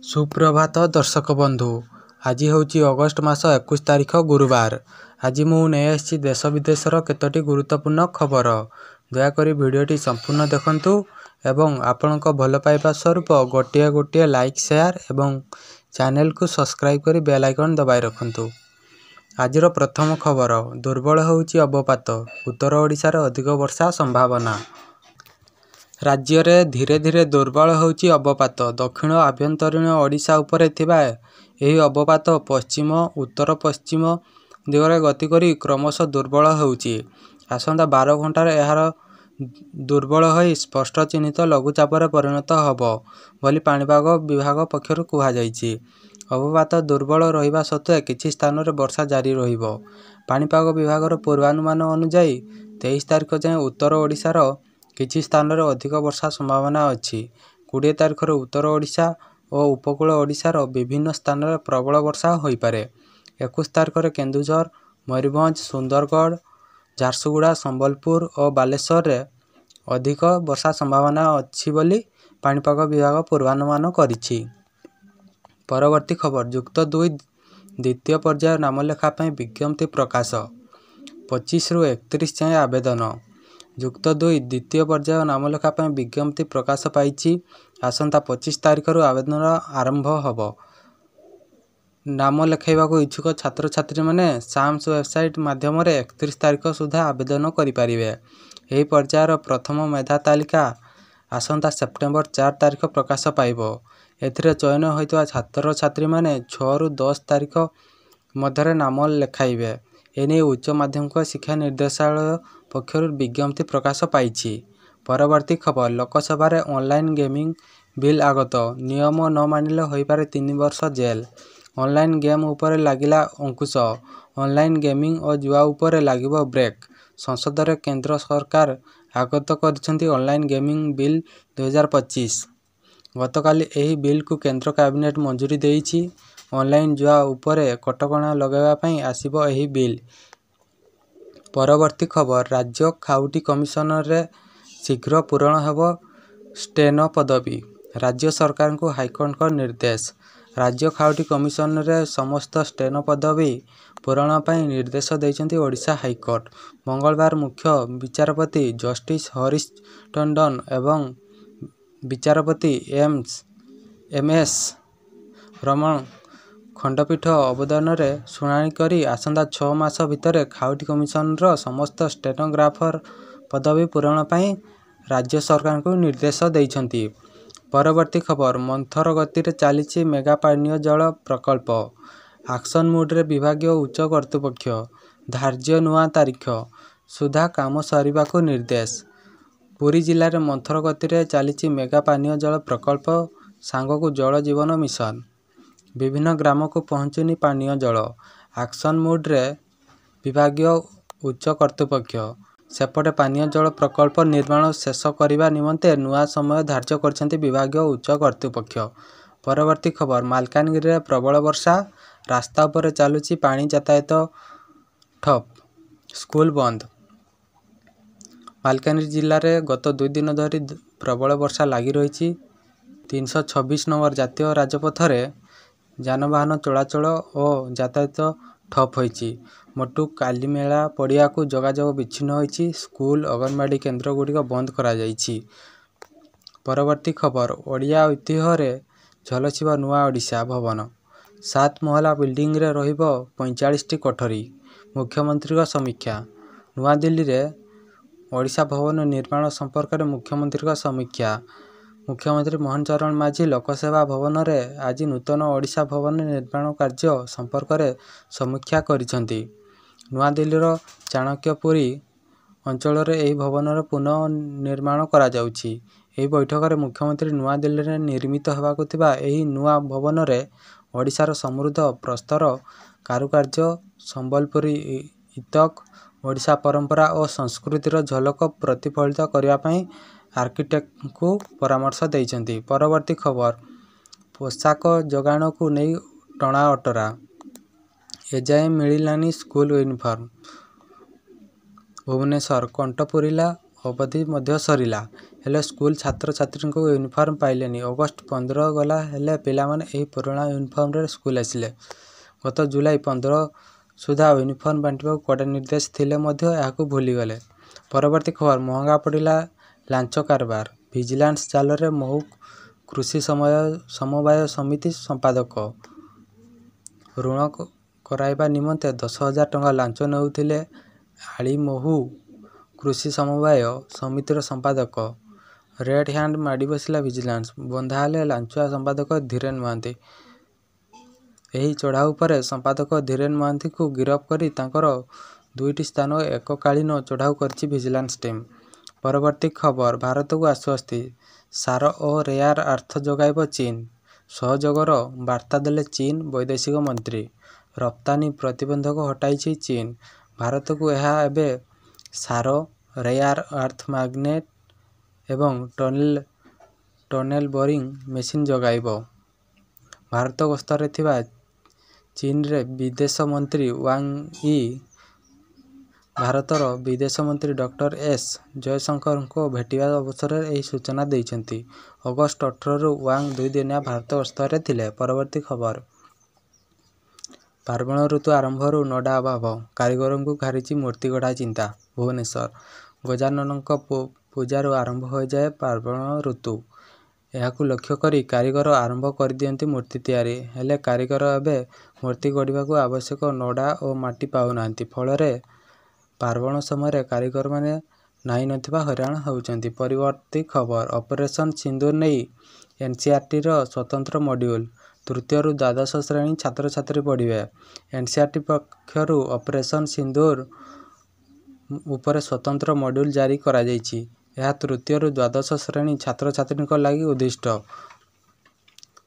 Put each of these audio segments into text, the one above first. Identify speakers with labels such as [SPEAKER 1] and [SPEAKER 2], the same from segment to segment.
[SPEAKER 1] ସୁପ୍ରଭାତ ଦର୍ଶକ ବନ୍ଧୁ, ଆଜି ହେଉଛି ଅଗଷ୍ଟ ମାସ 21 ତାରିଖ, ଗୁରୁବାର। ଆଜି ମୁଁ ନେଇ ଆସିଛି ଦେଶ ବିଦେଶର କେତୋଟି ଗୁରୁତ୍ୱପୂର୍ଣ୍ଣ ଖବର। ଦୟାକରି ଭିଡ଼ିଓଟି ସମ୍ପୂର୍ଣ୍ଣ ଦେଖନ୍ତୁ ଏବଂ ଆପଣଙ୍କ ଭଲ ପାଇବା ସ୍ୱରୂପ ଗୋଟିଏ ଗୋଟିଏ ଲାଇକ୍, ସେୟାର ଏବଂ ଚ୍ୟାନେଲକୁ ସବସ୍କ୍ରାଇବ୍ କରି ବେଲ୍ ଆଇକନ୍ ଦବାଇ ରଖନ୍ତୁ। ଆଜିର ପ୍ରଥମ ଖବର, ଦୁର୍ବଳ ହେଉଛି ଅବପାତ, ଉତ୍ତର ଓଡ଼ିଶାରେ ଅଧିକ ବର୍ଷା ସମ୍ଭାବନା। ରାଜ୍ୟରେ ଧୀରେ ଧୀରେ ଦୁର୍ବଳ ହେଉଛି ଅବପାତ। ଦକ୍ଷିଣ ଆଭ୍ୟନ୍ତରୀଣ ଓଡ଼ିଶା ଉପରେ ଥିବା ଏହି ଅବପାତ ପଶ୍ଚିମ ଉତ୍ତର ପଶ୍ଚିମ ଦିଗରେ ଗତି କରି କ୍ରମଶଃ ଦୁର୍ବଳ ହେଉଛି। ଆସନ୍ତା 12 ଘଣ୍ଟାରେ ଏହାର ଦୁର୍ବଳ ହୋଇ ସ୍ପଷ୍ଟ ଚିହ୍ନିତ ଲଘୁଚାପରେ ପରିଣତ ହେବ ବୋଲି ପାଣିପାଗ ବିଭାଗ ପକ୍ଷରୁ କୁହାଯାଇଛି। ଅବପାତ ଦୁର୍ବଳ ରହିବା ସତ୍ତ୍ୱେ କିଛି ସ୍ଥାନରେ ବର୍ଷା ଜାରି ରହିବ। ପାଣିପାଗ ବିଭାଗର ପୂର୍ବାନୁମାନ ଅନୁଯାୟୀ 23 ତାରିଖ ଯାଏଁ ଉତ୍ତର ଓଡ଼ିଶାର କିଛି ସ୍ଥାନରେ ଅଧିକ ବର୍ଷା ସମ୍ଭାବନା ଅଛି। 20 ତାରିଖରେ ଉତ୍ତର ଓଡ଼ିଶା ଓ ଉପକୂଳ ଓଡ଼ିଶାର ବିଭିନ୍ନ ସ୍ଥାନରେ ପ୍ରବଳ ବର୍ଷା ହୋଇପାରେ। 21 ତାରିଖରେ କେନ୍ଦୁଝର, ମୟୂରଭଞ୍ଜ, ସୁନ୍ଦରଗଡ଼, ଝାରସୁଗୁଡ଼ା, ସମ୍ବଲପୁର ଓ ବାଲେଶ୍ୱରରେ ଅଧିକ ବର୍ଷା ସମ୍ଭାବନା ଅଛି ବୋଲି ପାଣିପାଗ ବିଭାଗ ପୂର୍ବାନୁମାନ କରିଛି। ପରବର୍ତ୍ତୀ ଖବର, ଯୁକ୍ତ ଦୁଇ ଦ୍ୱିତୀୟ ପର୍ଯ୍ୟାୟ ନାମଲେଖା ପାଇଁ ବିଜ୍ଞପ୍ତି ପ୍ରକାଶ, 25ରୁ 31 ଯାଏଁ ଆବେଦନ। ଯୁକ୍ତ ଦୁଇ ଦ୍ୱିତୀୟ ପର୍ଯ୍ୟାୟ ନାମଲେଖା ପାଇଁ ବିଜ୍ଞପ୍ତି ପ୍ରକାଶ ପାଇଛି। ଆସନ୍ତା 25 ତାରିଖରୁ ଆବେଦନ ଆରମ୍ଭ ହେବ। ନାମ ଲେଖାଇବାକୁ ଇଚ୍ଛୁକ ଛାତ୍ରଛାତ୍ରୀମାନେ ସାମ୍ସ ୱେବସାଇଟ୍ ମାଧ୍ୟମରେ 31 ତାରିଖ ସୁଦ୍ଧା ଆବେଦନ କରିପାରିବେ। ଏହି ପର୍ଯ୍ୟାୟର ପ୍ରଥମ ମେଧା ତାଲିକା ଆସନ୍ତା ସେପ୍ଟେମ୍ବର 4 ତାରିଖ ପ୍ରକାଶ ପାଇବ। ଏଥିରେ ଚୟନ ହୋଇଥିବା ଛାତ୍ରଛାତ୍ରୀମାନେ 6ରୁ 10 ତାରିଖ ମଧ୍ୟରେ ନାମ ଲେଖାଇବେ। ଏନେଇ ଉଚ୍ଚ ମାଧ୍ୟମିକ ଶିକ୍ଷା ନିର୍ଦ୍ଦେଶାଳୟ ପକ୍ଷରୁ ବିଜ୍ଞପ୍ତି ପ୍ରକାଶ ପାଇଛି। ପରବର୍ତ୍ତୀ ଖବର, ଲୋକସଭାରେ ଅନଲାଇନ୍ ଗେମିଂ ବିଲ୍ ଆଗତ, ନିୟମ ନ ମାନିଲେ ହୋଇପାରେ 3 ବର୍ଷ ଜେଲ୍। ଅନଲାଇନ୍ ଗେମ୍ ଉପରେ ଲାଗିଲା ଅଙ୍କୁଶ। ଅନଲାଇନ୍ ଗେମିଂ ଓ ଜୁଆ ଉପରେ ଲାଗିବ ବ୍ରେକ୍। ସଂସଦରେ କେନ୍ଦ୍ର ସରକାର ଆଗତ କରିଛନ୍ତି ଅନଲାଇନ୍ ଗେମିଂ ବିଲ୍ 2025। ଗତକାଲି ଏହି ବିଲ୍କୁ କେନ୍ଦ୍ର କ୍ୟାବିନେଟ୍ ମଞ୍ଜୁରୀ ଦେଇଛି। ଅନଲାଇନ୍ ଜୁଆ ଉପରେ କଟକଣା ଲଗାଇବା ପାଇଁ ଆସିବ ଏହି ବିଲ୍। ପରବର୍ତ୍ତୀ ଖବର, ରାଜ୍ୟ ଖାଉଟି କମିଶନରେ ଶୀଘ୍ର ପୂରଣ ହେବ ଷ୍ଟେନୋ ପଦବୀ, ରାଜ୍ୟ ସରକାରଙ୍କୁ ହାଇକୋର୍ଟଙ୍କ ନିର୍ଦ୍ଦେଶ। ରାଜ୍ୟ ଖାଉଟି କମିଶନରେ ସମସ୍ତ ଷ୍ଟେନୋ ପଦବୀ ପୂରଣ ପାଇଁ ନିର୍ଦ୍ଦେଶ ଦେଇଛନ୍ତି ଓଡ଼ିଶା ହାଇକୋର୍ଟ। ମଙ୍ଗଳବାର ମୁଖ୍ୟ ବିଚାରପତି ଜଷ୍ଟିସ ହରିଶ ଟଣ୍ଡନ ଏବଂ ବିଚାରପତି ଏମ୍ ଏସ୍ ରମଣ ଖଣ୍ଡପୀଠ ଅବଦନରେ ଶୁଣାଣି କରି ଆସନ୍ତା 6 ମାସ ଭିତରେ ଖାଉଟି କମିଶନର ସମସ୍ତ ଷ୍ଟେନୋଗ୍ରାଫର ପଦବୀ ପୂରଣ ପାଇଁ ରାଜ୍ୟ ସରକାରଙ୍କୁ ନିର୍ଦ୍ଦେଶ ଦେଇଛନ୍ତି। ପରବର୍ତ୍ତୀ ଖବର, ମନ୍ଥର ଗତିରେ ଚାଲିଛି ମେଗା ପାନୀୟ ଜଳ ପ୍ରକଳ୍ପ, ଆକ୍ସନ ମୁଡ୍ରେ ବିଭାଗୀୟ ଉଚ୍ଚ କର୍ତ୍ତୃପକ୍ଷ, ଧାର୍ଯ୍ୟ ନୂଆ ତାରିଖ ସୁଦ୍ଧା କାମ ସରିବାକୁ ନିର୍ଦ୍ଦେଶ। ପୁରୀ ଜିଲ୍ଲାରେ ମନ୍ଥର ଗତିରେ ଚାଲିଛି ମେଗା ପାନୀୟ ଜଳ ପ୍ରକଳ୍ପ ସାଙ୍ଗକୁ ଜଳ ଜୀବନ ମିଶନ। ବିଭିନ୍ନ ଗ୍ରାମକୁ ପହଞ୍ଚୁନି ପାନୀୟ ଜଳ। ଆକ୍ସନ ମୁଡ୍ରେ ବିଭାଗୀୟ ଉଚ୍ଚ କର୍ତ୍ତୃପକ୍ଷ। ସେପଟେ ପାନୀୟ ଜଳ ପ୍ରକଳ୍ପ ନିର୍ମାଣ ଶେଷ କରିବା ନିମନ୍ତେ ନୂଆ ସମୟ ଧାର୍ଯ୍ୟ କରିଛନ୍ତି ବିଭାଗୀୟ ଉଚ୍ଚ କର୍ତ୍ତୃପକ୍ଷ। ପରବର୍ତ୍ତୀ ଖବର, ମାଲକାନଗିରିରେ ପ୍ରବଳ ବର୍ଷା, ରାସ୍ତା ଉପରେ ଚାଲୁଛି ପାଣି, ଯାତାୟାତ ଠପ୍, ସ୍କୁଲ ବନ୍ଦ। ମାଲକାନଗିରି ଜିଲ୍ଲାରେ ଗତ 2 ଦିନ ଧରି ପ୍ରବଳ ବର୍ଷା ଲାଗି ରହିଛି। 326 ନମ୍ବର ଜାତୀୟ ରାଜପଥରେ ଯାନବାହନ ଚଳାଚଳ ଓ ଯାତାୟାତ ଠପ୍ ହୋଇଛି। ମୋଟୁ କାଲିମେଳା ପଡ଼ିଆକୁ ଯୋଗାଯୋଗ ବିଚ୍ଛିନ୍ନ ହୋଇଛି। ସ୍କୁଲ, ଅଙ୍ଗନବାଡ଼ି କେନ୍ଦ୍ରଗୁଡ଼ିକ ବନ୍ଦ କରାଯାଇଛି। ପରବର୍ତ୍ତୀ ଖବର, ଓଡ଼ିଆ ଐତିହ୍ୟରେ ଝଲସିବ ନୂଆ ଓଡ଼ିଶା ଭବନ, 7 ମହଲା ବିଲ୍ଡିଂରେ ରହିବ 45ଟି କୋଠରୀ, ମୁଖ୍ୟମନ୍ତ୍ରୀଙ୍କ ସମୀକ୍ଷା। ନୂଆଦିଲ୍ଲୀରେ ଓଡ଼ିଶା ଭବନ ନିର୍ମାଣ ସମ୍ପର୍କରେ ମୁଖ୍ୟମନ୍ତ୍ରୀଙ୍କ ସମୀକ୍ଷା। ମୁଖ୍ୟମନ୍ତ୍ରୀ ମୋହନ ଚରଣ ମାଝୀ ଲୋକସେବା ଭବନରେ ଆଜି ନୂତନ ଓଡ଼ିଶା ଭବନ ନିର୍ମାଣ କାର୍ଯ୍ୟ ସମ୍ପର୍କରେ ସମୀକ୍ଷା କରିଛନ୍ତି। ନୂଆଦିଲ୍ଲୀର ଚାଣକ୍ୟପୁରୀ ଅଞ୍ଚଳରେ ଏହି ଭବନର ପୁନଃ ନିର୍ମାଣ କରାଯାଉଛି। ଏହି ବୈଠକରେ ମୁଖ୍ୟମନ୍ତ୍ରୀ ନୂଆଦିଲ୍ଲୀରେ ନିର୍ମିତ ହେବାକୁ ଥିବା ଏହି ନୂଆ ଭବନରେ ଓଡ଼ିଶାର ସମୃଦ୍ଧ ପ୍ରସ୍ତର କାରୁକାର୍ଯ୍ୟ, ସମ୍ବଲପୁରୀ ଇତକ, ଓଡ଼ିଶା ପରମ୍ପରା ଓ ସଂସ୍କୃତିର ଝଲକ ପ୍ରତିଫଳିତ କରିବା ପାଇଁ ଆର୍କିଟେକ୍ଟଙ୍କୁ ପରାମର୍ଶ ଦେଇଛନ୍ତି। ପରବର୍ତ୍ତୀ ଖବର, ପୋଷାକ ଯୋଗାଣକୁ ନେଇ ଟଣାଓଟରା, ଏଯାଏଁ ମିଳିଲାନି ସ୍କୁଲ ୟୁନିଫର୍ମ। ଭୁବନେଶ୍ୱର, କଣ୍ଟ ପୂରିଲା ଅବଧି ମଧ୍ୟ ସରିଲା। ହେଲେ ସ୍କୁଲ ଛାତ୍ରଛାତ୍ରୀଙ୍କ ୟୁନିଫର୍ମ ପାଇଲେନି। ଅଗଷ୍ଟ 15 ଗଲା ହେଲେ ପିଲାମାନେ ଏହି ପୁରୁଣା ୟୁନିଫର୍ମରେ ସ୍କୁଲ ଆସିଲେ। ଗତ ଜୁଲାଇ 15 ସୁଦ୍ଧା ୟୁନିଫର୍ମ ବାଣ୍ଟିବାକୁ କଡ଼ା ନିର୍ଦ୍ଦେଶ ଥିଲେ ମଧ୍ୟ ଏହାକୁ ଭୁଲିଗଲେ। ପରବର୍ତ୍ତୀ ଖବର ମହଙ୍ଗା ପଡ଼ିଲା ଲାଞ୍ଚ କାରବାର, ଭିଜିଲାନ୍ସ ଜାଲରେ ମହୁ କୃଷି ସମବାୟ ସମିତି ସମ୍ପାଦକ। ଋଣ କରାଇବା ନିମନ୍ତେ 10,000 ଟଙ୍କା ଲାଞ୍ଚ ନେଉଥିଲେ ଆଳି ମହୁ କୃଷି ସମବାୟ ସମିତିର ସମ୍ପାଦକ। ରେଡ୍ ହ୍ୟାଣ୍ଡ ମାଡ଼ିବସିଲା ଭିଜିଲାନ୍ସ, ବନ୍ଧା ହେଲେ ଲାଞ୍ଚୁଆ ସମ୍ପାଦକ ଧୀରେନ ମହାନ୍ତି। ଏହି ଚଢ଼ାଉ ପରେ ସମ୍ପାଦକ ଧୀରେନ ମହାନ୍ତିଙ୍କୁ ଗିରଫ କରି ତାଙ୍କର ଦୁଇଟି ସ୍ଥାନରେ ଏକକାଳୀନ ଚଢ଼ାଉ କରିଛି ଭିଜିଲାନ୍ସ ଟିମ୍। ପରବର୍ତ୍ତୀ ଖବର ଭାରତକୁ ଆଶ୍ୱସ୍ତି, ସାର ଓ ରେୟାର ଆର୍ଥ ଯୋଗାଇବ ଚୀନ। ସହଯୋଗର ବାର୍ତ୍ତା ଦେଲେ ଚୀନ ବୈଦେଶିକ ମନ୍ତ୍ରୀ। ରପ୍ତାନୀ ପ୍ରତିବନ୍ଧକ ହଟାଇଛି ଚୀନ। ଭାରତକୁ ଏହା ଏବେ ସାର, ରେୟାର ଆର୍ଥ ମ୍ୟାଗ୍ନେଟ ଏବଂ ଟନେଲ ବୋରିଂ ମେସିନ ଯୋଗାଇବ। ଭାରତ ଗସ୍ତରେ ଥିବା ଚୀନରେ ବିଦେଶ ମନ୍ତ୍ରୀ ୱାଙ୍ଗ ୟି ଭାରତର ବିଦେଶ ମନ୍ତ୍ରୀ ଡକ୍ଟର ଏସ ଜୟଶଙ୍କରଙ୍କୁ ଭେଟିବା ଅବସରରେ ଏହି ସୂଚନା ଦେଇଛନ୍ତି। ଅଗଷ୍ଟ 18ରୁ ୱାଙ୍ଗ ଦୁଇଦିନିଆ ଭାରତ ଗସ୍ତରେ ଥିଲେ। ପରବର୍ତ୍ତୀ ଖବର ପାର୍ବଣ ଋତୁ ଆରମ୍ଭରୁ ନଡ଼ା ଅଭାବ, କାରିଗରଙ୍କୁ ଘାରିଛି ମୂର୍ତ୍ତି ଗଢ଼ା ଚିନ୍ତା। ଭୁବନେଶ୍ୱର, ଗଜାନନଙ୍କ ପୂଜାରୁ ଆରମ୍ଭ ହୋଇଯାଏ ପାର୍ବଣ ଋତୁ। ଏହାକୁ ଲକ୍ଷ୍ୟ କରି କାରିଗର ଆରମ୍ଭ କରିଦିଅନ୍ତି ମୂର୍ତ୍ତି ତିଆରି। ହେଲେ କାରିଗର ଏବେ ମୂର୍ତ୍ତି ଗଢ଼ିବାକୁ ଆବଶ୍ୟକ ନଡ଼ା ଓ ମାଟି ପାଉନାହାନ୍ତି। ଫଳରେ ପାର୍ବଣ ସମୟରେ କାରିଗରମାନେ ନାହିଁ ନଥିବା ହଇରାଣ ହେଉଛନ୍ତି। ପରବର୍ତ୍ତୀ ଖବର ଅପରେସନ ସିନ୍ଦୂର ନେଇ ଏନସିଇଆରଟିର ସ୍ୱତନ୍ତ୍ର ମଡ୍ୟୁଲ। ତୃତୀୟରୁ ଦ୍ୱାଦଶ ଶ୍ରେଣୀ ଛାତ୍ରଛାତ୍ରୀ ପଢ଼ିବେ। ଏନସିଇଆରଟି ପକ୍ଷରୁ ଅପରେସନ ସିନ୍ଦୂର ଉପରେ ସ୍ୱତନ୍ତ୍ର ମଡ୍ୟୁଲ ଜାରି କରାଯାଇଛି। ଏହା ତୃତୀୟରୁ ଦ୍ୱାଦଶ ଶ୍ରେଣୀ ଛାତ୍ରଛାତ୍ରୀଙ୍କ ଲାଗି ଉଦ୍ଦିଷ୍ଟ।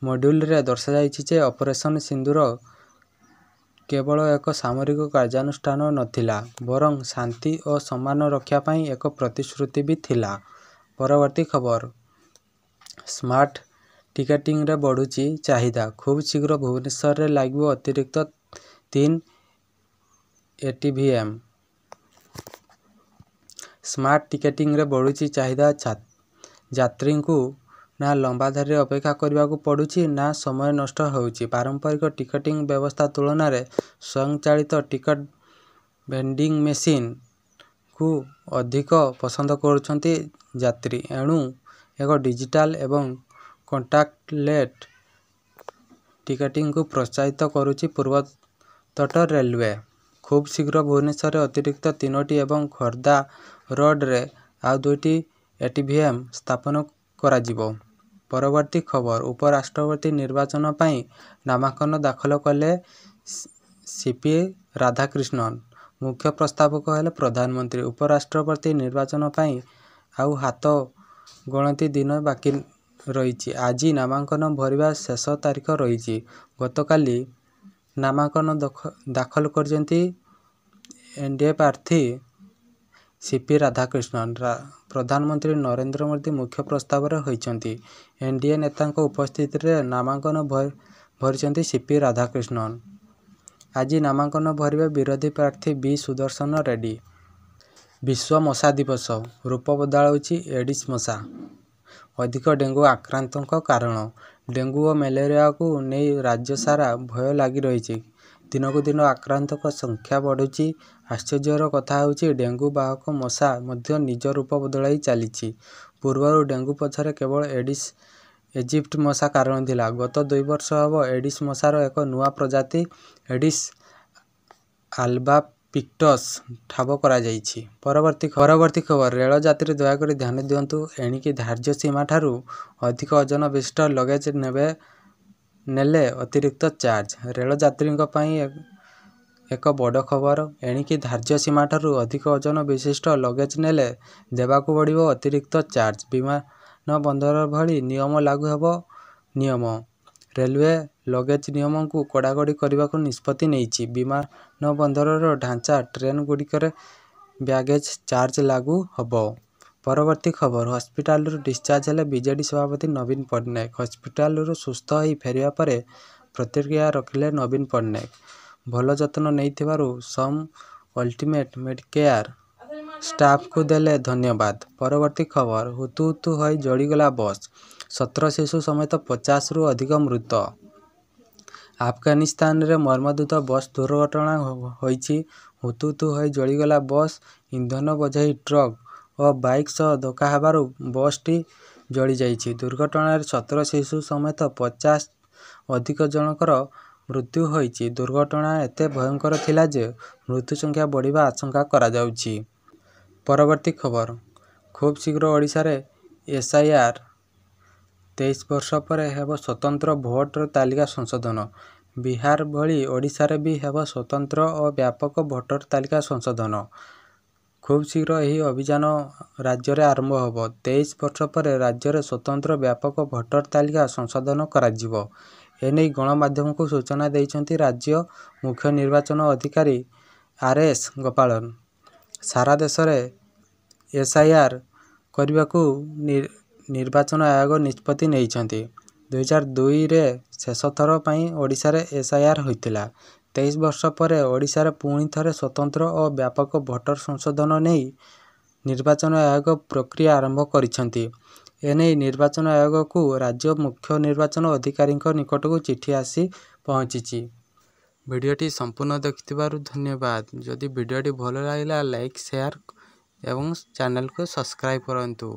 [SPEAKER 1] ମଡ୍ୟୁଲରେ ଦର୍ଶାଯାଇଛି ଯେ ଅପରେସନ ସିନ୍ଦୂର କେବଳ ଏକ ସାମରିକ କାର୍ଯ୍ୟାନୁଷ୍ଠାନ ନଥିଲା, ବରଂ ଶାନ୍ତି ଓ ସମ୍ମାନ ରକ୍ଷା ପାଇଁ ଏକ ପ୍ରତିଶ୍ରୁତି ବି ଥିଲା। ପରବର୍ତ୍ତୀ ଖବର ସ୍ମାର୍ଟ ଟିକେଟିଂରେ ବଢ଼ୁଛି ଚାହିଦା, ଖୁବଶୀଘ୍ର ଭୁବନେଶ୍ୱରରେ ଲାଗିବ ଅତିରିକ୍ତ ତିନି ଏଟିଭିଏମ୍। ସ୍ମାର୍ଟ ଟିକେଟିଂରେ ବଢ଼ୁଛି ଚାହିଦା। ଯାତ୍ରୀଙ୍କୁ ନା ଲମ୍ବା ଧାଡ଼ିରେ ଅପେକ୍ଷା କରିବାକୁ ପଡୁଛି ନା ସମୟ ନଷ୍ଟ ହେଉଛି। ପାରମ୍ପରିକ ଟିକେଟିଂ ବ୍ୟବସ୍ଥା ତୁଳନାରେ ସ୍ୱୟଂଚାଳିତ ଟିକଟ ଭେଣ୍ଡିଂ ମେସିନକୁ ଅଧିକ ପସନ୍ଦ କରୁଛନ୍ତି ଯାତ୍ରୀ। ଏଣୁ ଏକ ଡିଜିଟାଲ ଏବଂ କଣ୍ଟାକ୍ଟଲେଟ ଟିକେଟିଂକୁ ପ୍ରୋତ୍ସାହିତ କରୁଛି ପୂର୍ବତଟ ରେଲୱେ। ଖୁବଶୀଘ୍ର ଭୁବନେଶ୍ୱରରେ ଅତିରିକ୍ତ ତିନୋଟି ଏବଂ ଖୋର୍ଦ୍ଧା ରୋଡରେ ଆଉ ଦୁଇଟି ଏଟିଭିଏମ୍ ସ୍ଥାପନ କରାଯିବ। ପରବର୍ତ୍ତୀ ଖବର ଉପରାଷ୍ଟ୍ରପତି ନିର୍ବାଚନ ପାଇଁ ନାମାଙ୍କନ ଦାଖଲ କଲେ ସିପି ରାଧାକ୍ରିଷ୍ଣନ, ମୁଖ୍ୟ ପ୍ରସ୍ତାବକ ହେଲେ ପ୍ରଧାନମନ୍ତ୍ରୀ। ଉପରାଷ୍ଟ୍ରପତି ନିର୍ବାଚନ ପାଇଁ ଆଉ ହାତ ଗଣତି ଦିନ ବାକି ରହିଛି। ଆଜି ନାମାଙ୍କନ ଭରିବା ଶେଷ ତାରିଖ ରହିଛି। ଗତକାଲି ନାମାଙ୍କନ ଦାଖଲ କରିଛନ୍ତି ଏନଡିଏ ପ୍ରାର୍ଥୀ ସିପି ରାଧାକ୍ରିଷ୍ଣନ। ପ୍ରଧାନମନ୍ତ୍ରୀ ନରେନ୍ଦ୍ର ମୋଦି ମୁଖ୍ୟ ପ୍ରସ୍ତାବକ ହୋଇଛନ୍ତି। ଏନଡିଏ ନେତାଙ୍କ ଉପସ୍ଥିତିରେ ନାମାଙ୍କନ ଭରିଛନ୍ତି ସିପି ରାଧାକ୍ରିଷ୍ଣନ। ଆଜି ନାମାଙ୍କନ ଭରିବେ ବିରୋଧୀ ପ୍ରାର୍ଥୀ ବି ସୁଦର୍ଶନ ରେଡ୍ଡୀ। ବିଶ୍ୱ ମଶା ଦିବସ, ରୂପ ବଦଳାଉଛି ଏଡିସ୍ ମଶା, ଅଧିକ ଡେଙ୍ଗୁ ଆକ୍ରାନ୍ତଙ୍କ କାରଣ। ଡେଙ୍ଗୁ ଓ ମ୍ୟାଲେରିଆକୁ ନେଇ ରାଜ୍ୟ ସାରା ଭୟ ଲାଗି ରହିଛି। ଦିନକୁ ଦିନ ଆକ୍ରାନ୍ତଙ୍କ ସଂଖ୍ୟା ବଢ଼ୁଛି। ଆଶ୍ଚର୍ଯ୍ୟର କଥା ହେଉଛି ଡେଙ୍ଗୁ ବାହକ ମଶା ମଧ୍ୟ ନିଜ ରୂପ ବଦଳାଇ ଚାଲିଛି। ପୂର୍ବରୁ ଡେଙ୍ଗୁ ପଛରେ କେବଳ ଏଡିସ୍ ଇଜିପ୍ଟି ମଶା କାରଣ ଥିଲା। ଗତ 2 ବର୍ଷ ହେବ ଏଡିସ୍ ମଶାର ଏକ ନୂଆ ପ୍ରଜାତି ଏଡିସ୍ ଆଲବାପିକ୍ଟସ୍ ଠାବ କରାଯାଇଛି। ପରବର୍ତ୍ତୀ ଖବର ରେଳ ଯାତ୍ରୀ ଦୟାକରି ଧ୍ୟାନ ଦିଅନ୍ତୁ, ଏଣିକି ଧାର୍ଯ୍ୟ ସୀମାଠାରୁ ଅଧିକ ଓଜନ ବିଶିଷ୍ଟ ଲଗେଜ ନେଲେ ଅତିରିକ୍ତ ଚାର୍ଜ। ରେଳ ଯାତ୍ରୀଙ୍କ ପାଇଁ ଏକ ବଡ଼ ଖବର। ଏଣିକି ଧାର୍ଯ୍ୟ ସୀମାଠାରୁ ଅଧିକ ଓଜନ ବିଶିଷ୍ଟ ଲଗେଜ ନେଲେ ଦେବାକୁ ପଡ଼ିବ ଅତିରିକ୍ତ ଚାର୍ଜ। ବିମାନବନ୍ଦର ଭଳି ନିୟମ ଲାଗୁ ହେବ ନିୟମ। ରେଲୱେ ଲଗେଜ ନିୟମକୁ କଡ଼ାକଡ଼ି କରିବାକୁ ନିଷ୍ପତ୍ତି ନେଇଛି। ବିମାନବନ୍ଦରର ଢାଞ୍ଚା ଟ୍ରେନଗୁଡ଼ିକରେ ବ୍ୟାଗେଜ ଚାର୍ଜ ଲାଗୁ ହେବ। ପରବର୍ତ୍ତୀ ଖବର ହସ୍ପିଟାଲରୁ ଡିସଚାର୍ଜ ହେଲେ ବିଜେଡି ସଭାପତି ନବୀନ ପଟ୍ଟନାୟକ। ହସ୍ପିଟାଲରୁ ସୁସ୍ଥ ହୋଇ ଫେରିବା ପରେ ପ୍ରତିକ୍ରିୟା ରଖିଲେ ନବୀନ ପଟ୍ଟନାୟକ। ଭଲ ଯତ୍ନ ନେଇଥିବାରୁ ସମ୍ ଅଲ୍ଟିମେଟ ମେଡିକେୟାର ଷ୍ଟାଫଙ୍କୁ ଦେଲେ ଧନ୍ୟବାଦ। ପରବର୍ତ୍ତୀ ଖବର ହୁତୁହୁତୁ ହୋଇ ଜଳିଗଲା ବସ୍, 17 ଶିଶୁ ସମେତ 50ରୁ ଅଧିକ ମୃତ। ଆଫଗାନିସ୍ତାନରେ ମର୍ମନ୍ତୁଦ ବସ୍ ଦୁର୍ଘଟଣା ହୋଇଛି। ହୁତୁହୁତୁ ହୋଇ ଜଳିଗଲା ବସ୍। ଇନ୍ଧନ ବୋଝେଇ ଟ୍ରକ୍ ଓ ବାଇକ୍ ସହ ଧକ୍କା ହେବାରୁ ବସ୍ଟି ଜଳିଯାଇଛି। ଦୁର୍ଘଟଣାରେ 17 ଶିଶୁ ସମେତ 50 ଅଧିକ ଜଣଙ୍କର ମୃତ୍ୟୁ ହୋଇଛି। ଦୁର୍ଘଟଣା ଏତେ ଭୟଙ୍କର ଥିଲା ଯେ ମୃତ୍ୟୁ ସଂଖ୍ୟା ବଢ଼ିବା ଆଶଙ୍କା କରାଯାଉଛି। ପରବର୍ତ୍ତୀ ଖବର ଖୁବଶୀଘ୍ର ଓଡ଼ିଶାରେ ଏସଆଇଆର। 23 ବର୍ଷ ପରେ ହେବ ସ୍ୱତନ୍ତ୍ର ଭୋଟର ତାଲିକା ସଂଶୋଧନ। ବିହାର ଭଳି ଓଡ଼ିଶାରେ ବି ହେବ ସ୍ୱତନ୍ତ୍ର ଓ ବ୍ୟାପକ ଭୋଟର ତାଲିକା ସଂଶୋଧନ। ଖୁବଶୀଘ୍ର ଏହି ଅଭିଯାନ ରାଜ୍ୟରେ ଆରମ୍ଭ ହେବ। 23 ବର୍ଷ ପରେ ରାଜ୍ୟରେ ସ୍ୱତନ୍ତ୍ର ବ୍ୟାପକ ଭୋଟର ତାଲିକା ସଂଶୋଧନ କରାଯିବ। ଏନେଇ ଗଣମାଧ୍ୟମକୁ ସୂଚନା ଦେଇଛନ୍ତି ରାଜ୍ୟ ମୁଖ୍ୟ ନିର୍ବାଚନ ଅଧିକାରୀ ଆର ଏସ ଗୋପାଳନ। ସାରା ଦେଶରେ ଏସଆଇଆର କରିବାକୁ ନିର୍ବାଚନ ଆୟୋଗ ନିଷ୍ପତ୍ତି ନେଇଛନ୍ତି। 2002ରେ ଶେଷଥର ପାଇଁ ଓଡ଼ିଶାରେ ଏସଆଇଆର ହୋଇଥିଲା। 23 ବର୍ଷ ପରେ ଓଡ଼ିଶାରେ ପୁଣି ଥରେ ସ୍ୱତନ୍ତ୍ର ଓ ବ୍ୟାପକ ଭୋଟର ସଂଶୋଧନ ନେଇ ନିର୍ବାଚନ ଆୟୋଗ ପ୍ରକ୍ରିୟା ଆରମ୍ଭ କରିଛନ୍ତି। ଏନେଇ ନିର୍ବାଚନ ଆୟୋଗକୁ ରାଜ୍ୟ ମୁଖ୍ୟ ନିର୍ବାଚନ ଅଧିକାରୀଙ୍କ ନିକଟକୁ ଚିଠି ଆସି ପହଞ୍ଚିଛି। ଭିଡ଼ିଓଟି ସମ୍ପୂର୍ଣ୍ଣ ଦେଖିଥିବାରୁ ଧନ୍ୟବାଦ। ଯଦି ଭିଡ଼ିଓଟି ଭଲ ଲାଗିଲା, ଲାଇକ୍, ସେୟାର ଏବଂ ଚ୍ୟାନେଲକୁ ସବସ୍କ୍ରାଇବ୍ କରନ୍ତୁ।